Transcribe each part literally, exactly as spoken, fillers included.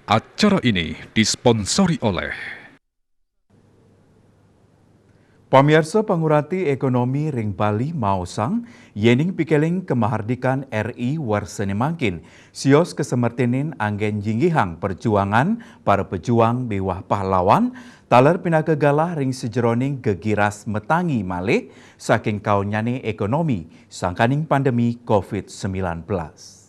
Acara ini disponsori oleh Pamiarsa, pangurati ekonomi ring Bali maosang, yening pikeling kamahardikan R I warsane mangkin, sios kasamertinin anggen jinggihang perjuangan para pejuang miwah pahlawan, taler pinaka galah ring sajeroning gegiras matangi malih saking kaonnyane ekonomi sangkaning pandemi covid sembilan belas.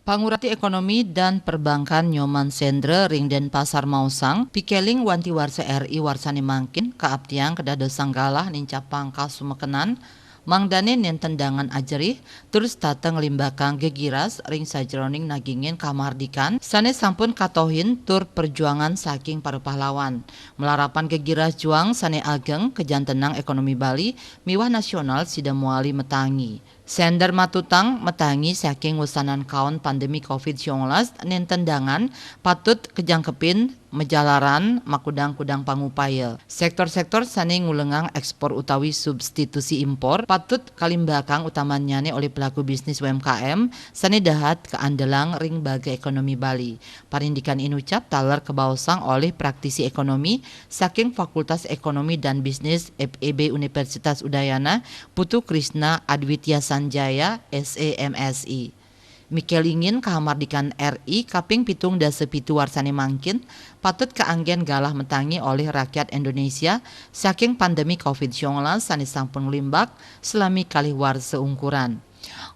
Pangurati Ekonomi dan Perbankan Nyoman Sendra ring Denpasar maosang, pikeling wanti warsa R I warsane mangkin kaaptiang kadadosang galah nincapang kasumekenan, mangdane nenten dangan ajerih, tur setata nglimbakang gegiras ring sajeroning nagingin kamardikan sane sampun katohin tur perjuangan saking para pahlawan. Malarapan gegiras juang sane ageng, kajantenang ekonomi Bali miwah nasional sida mawali matangi. Sendra matutang matangi saking wesanan kaon pandemi covid sembilan belas nenten dangan patut kajangkepin majalaran makudang-kudang pangupaya. Sektor-sektor sane ngulengang ekspor utawi substitusi impor patut kalimbakang utamannyane olih pelaku bisnis U M K M sane dahat kaandelang ring baga ekonomi Bali. Parindikan inucap taler kabaosang olih praktisi ekonomi saking Fakultas Ekonomi dan Bisnis F E B Universitas Udayana, Putu Krisna Adwitya Sanjaya, S A M Si. Mikelingin kahamardikan R I kaping pitung dasa pitu warsane mangkin patut kaanggen galah matangi olih rakyat Indonesia saking pandemi covid sembilan belas sane sampun nglimbak salami kalih warsa ungkuran.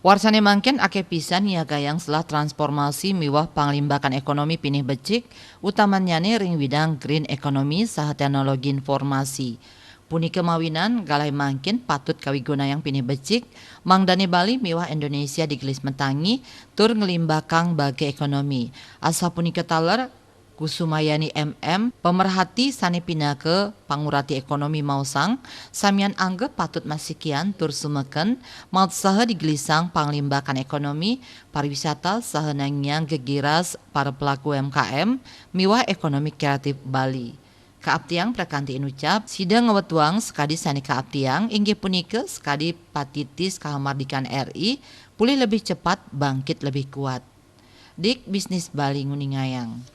Warsane mangkin akeh pisan niagayang selah transformasi miwah panglimbakan ekonomi pinih becik, utamannyane ring widang green economy saha teknologi informasi. Punika mawinan galahe mangkin patut kawigunayang pinih becik, mangdane Bali miwah Indonesia digelis matangi tur nglimbakang baga ekonomi. Asapunika taler Kusumayani M M, pamerhati sane pinaka pangurati ekonomi maosang, samian angga patut masikian tur sumeken, mautsaha digelisang panglimbakan ekonomi, pariwisata saha nangiang gegiras para pelaku U M K M miwah ekonomi kreatif Bali. Kaaptiang prakanti inucap, sida ngwetuang sakadi sane kaaptiang, inggih punika sakadi patitis kahamardikan R I, pulih lebih cepat, bangkit lebih kuat. Dik Bisnis Bali nguningayang.